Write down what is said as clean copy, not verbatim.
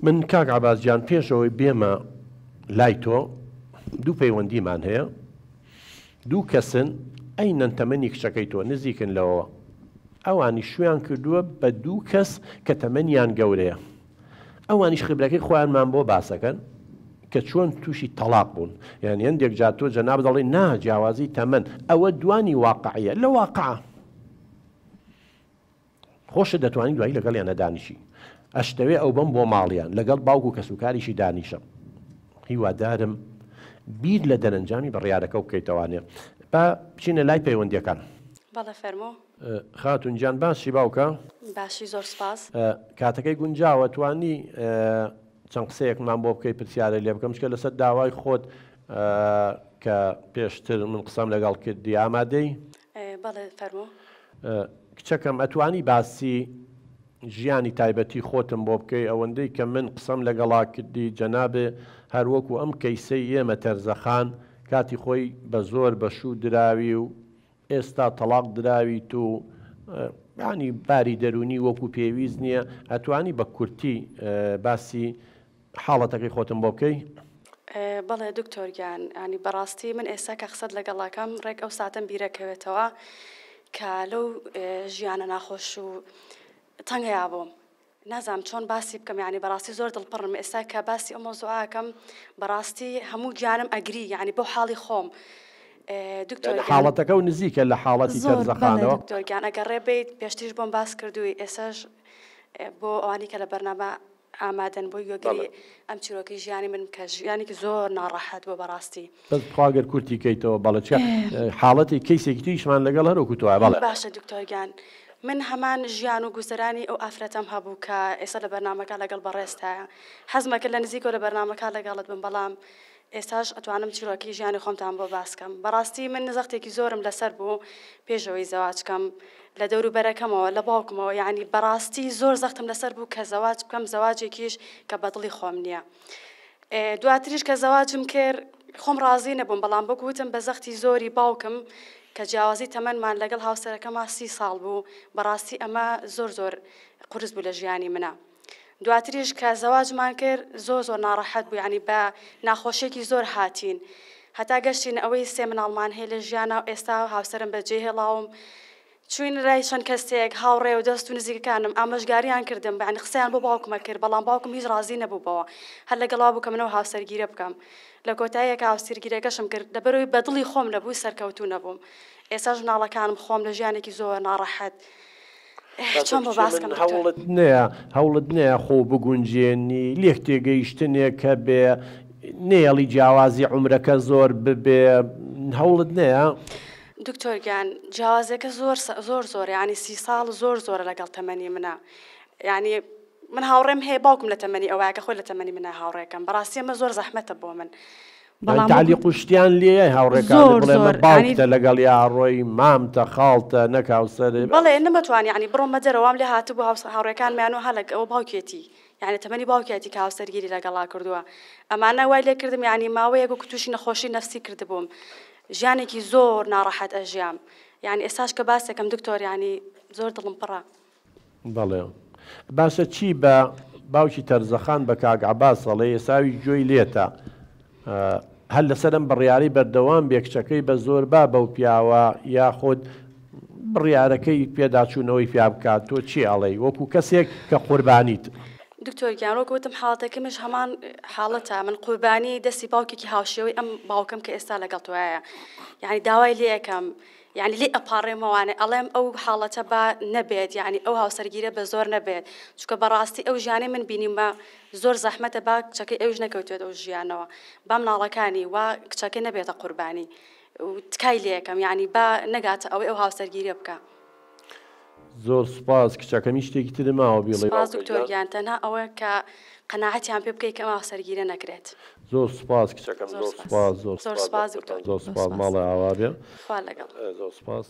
من کاک عەباس گیان پێش ئەوەی بێمە لای تۆ دوو پەیوەندیمان هەیە دوو کەسن ئەینەن تەمەنی کچەکەی تۆ نزیکن لەوەوە ئەوانی شویان کردووە بە دوو کەس کە تەمەنیان گەورەیە ئەوانیش خبرەکەی خۆیانمان بۆ باسەکەن کە چۆن تووشی تەلاق بوون یان هەندێک جار تۆ جەناب دەڵێ نا جیاوازی تەمەن ئەوە دوانی واقعیە لە واقع خۆشت دەتوانی دوایی لەگەڵیانە دانیشی ئەشتەوێ ئەوبەم بۆ ماڵیان لەگەڵ باوک و کەسوکاریشی دانیشم هیوادارم بیر لە دەرەنجامی بڕیارەکەو بکەیتەوانێ با بچینە لای پەیوەندیەکان. بەڵێ فەرموو. خاتوون گیان باشی باوکە؟ باشی زۆر سوپاس. کاتەکەی گونجاوە توانی چەند قسەیەکمان بۆ بکەی پرسیارێ لێ بکەم چکە لەسەر داوای خۆت کە پێشتر من قسەم لەگەڵ کردی ئامادەی؟ بەڵێ فەرموو. کچەکەم ئەتوانی باسی ژیانی تایبەتی خۆتم بۆ بکەی ئەوەندەی کە من قسەم لەگەڵا کردی جەنابێ هەر وەکو ئەم کەیسەی ئێمە تەرزەخان کاتی خۆی بە زۆر بە شوو دراوی و ئێستا تەڵاق دراویت و یانی باری دەرونی وەکو پێویست نیە ئەتوانی بە کورتی باسی حاڵەتەکەی خۆتم بۆ بکەی؟ بەڵێ دکتۆر گیان یانی بەڕاستی من ئێستا کە قسەت لەگەڵاکەم ڕێک ئەو ساتەم بیرەکەوێتەوە کە لەو ژیانە ناخۆش و تەنگەیا بووم نازانم چۆن باسی بکەم یانی بەڕاستی زۆر دڵپڕم ئێستا کە باسی ئەو مەوزوعەکەم بەڕاستی هەموو گیانم ئەگری یانی بەو حاڵی خۆم دکتۆر گیان حاڵەتەکە و نزیکە لە حاڵەتی زۆر بەڵێ تەرزەخانەوە. دکتۆر گیان ئەگەر ڕێ بێیت پێشتریش بۆم باس کردووی ئێسەش بۆ ئەوانی کە لە بەرنامە ئامادەن بۆ گوێگری ئەم چیرۆکەی ژیانی من کە ژیانێکی زۆر ناڕەحەت بووە بەڕاستی. بەس تخوا گەر کورتی کەیتەوە بەڵێ چکە حاڵەتی کەیسێکی تریشمان لەگەڵ هەر وەکو تۆیە بەڵێ. باشە دکتۆر گیان من هەمان ژیان و گوزەرانی ئەو ئافرەتەم هەبوو کە ئێستا لە بەرنامەکە لەگەڵ بەڕێزتایە حەزمەکرد لە نزیکەوە لە بەرنامەکە لەگەڵت بم بەڵام ئێستاش ئەتوانم چیرۆکی ژیانی خۆمتان بۆ باس کەم. بەڕاستی من زەختێکی زۆرم لەسەر بوو پێش ئەوەی زەواج کەم لە دەوروبەرەکەمەوە لە باوکمەوە یانی بەڕاستی زۆر زەختم لەسەر بوو کە زەواج بکەم زەواجێکیش کە بە دڵی خۆم نییە. دواتریش کە زەواجم کرد خۆم ڕازی نەبووم بەڵام وەک وتم بە زەختی زۆری باوکم کە جیاوازی تەمەنمان لەگەڵ هاوسەرەکەما 30 ساڵ بوو بەڕاستی ئەمە زۆر زۆر قورس بوو لە ژیانی منا. دواتریش کە زەواجمان کرد زۆر زۆر ناڕەحەت بوو یانی بە ناخۆشیەکی زۆر هاتین هەتا گەشتینە ئەوەی سێ مناڵمان هەیە لە ژیانا و ئێستا هاوسەرم بە جێ هێڵاوم چوین لای چەند کەسێک هاوڕێ و دەست و نزیکەکانم ئامۆژگاریان کردم یانی قسەیان بۆ باوکمە کرد بەڵام باوکم هیچ ڕازی نەبوو بەوە هەر لەگەڵا بوو کە من ئەو هاوسەرگیرە بکەم لە کۆتاییەکە هاوسەرگیرەکەشم کرد لەبەرئەوەی بە دڵی خۆم نەبوو سەرکەوتوو نەبووم ئێستاش مناڵەکانم خۆم لە ژیانێکی زۆر ناڕەحەت چۆن بۆ باس کەم دکتۆر؟ هەوڵت نەیە هەوڵت نەیە خۆ بگونجێنی لێک تێگەیشتنێک هەبێ نەیەڵی جیاوازی عومرەکە زۆر ببێ هەوڵت نەیە؟ دکتۆر گیان جیاوازیەکە زۆر زۆر زۆرە یانی 30 ساڵ زۆر زۆرە لەگەڵ تەمەنی منە یانی من هاوڕێم هەیە باوکم لە تەمەنی ئەوایە کە خۆی لە تەمەنی منە هاوڕێکەم بەڕاستی ئەمە زۆر زەحمەتە بۆ من بەڵام تەعلیق و شتیان لێیە هاوڕێکانت زۆر بڵێ مە زۆر یانی باوکتە لەگەڵیا ئەڕۆی مامتە خاڵتە نەک هاوسەرت. بەڵێ نەمەتوانی یانی بڕۆمە دەرەوە وام لێ هاتبوو هاوس هاوڕێکانمیان و ها لەگ ئەوە باوکیەتی یانی تەمەنی باوکیەتی کە هاوسەرگیری لەگەڵا کردووە ئەمانە وای لێ کردم یانی ماوەیەک وەکو تووشی نەخۆشی نەفسی کردبووم ژیانێکی زۆر ناڕەحەت ئەژیام یانی ئێستاش کە باسێکم دکتۆر یانی زۆر دڵم پڕە. بەڵێ باشە چی بە باوکی تەرزەخان بە کاک عەباس ئەڵێ ئێستا ئەویش گوێی لێتە هەر لەسەر ئەم بڕیارەی بەردەوام بێ کچەکەی بە زۆر با بەو پیاوە یاخود بڕیارەکەی پێداچوونەوەی پیا بکات تۆ چی ئەڵێی وەکو کەسێک کە قوربانیت. دکتۆر گیان وەک وتم حاڵەتەکەمیش هەمان حاڵەتە من قوربانی دەستی باوکێکی هاوشێوەی ئەم باوکەم کە ئێستا لەگەڵ تۆیە یعنی داوای لێ ئەکەم یانی لێی ئەپاڕێمەوانێ ئەڵێم ئەو حاڵەتە با نەبێت یانی ئەو هاوسەرگیرە بە زۆر نەبێت چونکە بەڕاستی ئەو ژیانەی من بینیومە زۆر زەحمەتە با کچەکەی ئەویش نەکەوتێت ئەو ژیانەوە با مناڵەکانی وا کچەکەی نەبێتە قوربانی و تکای لێ ئەکەم یانی با نەگاتە ئەوەی ئەو هاوسەرگیرە بکا. زۆر سوپاس کچەکەم هیچ شتێکی ترت ماوە بیڵێی سوپاس باوکە دکتۆر گیان؟ گیان تەنها ئەوە کە قەناعەتیان پێ بکەی کە ئەم هاوسەرگیرە نەکرێت. زۆر سوپاس کچەکەم زۆر زۆر سوپاس سوپاس زۆر زۆر سوپاس سوپاس دەستتان دکتۆر. زۆر سوپاس ماڵێ ئاوا بێ خوا لەگەڵ. زۆر سوپاس.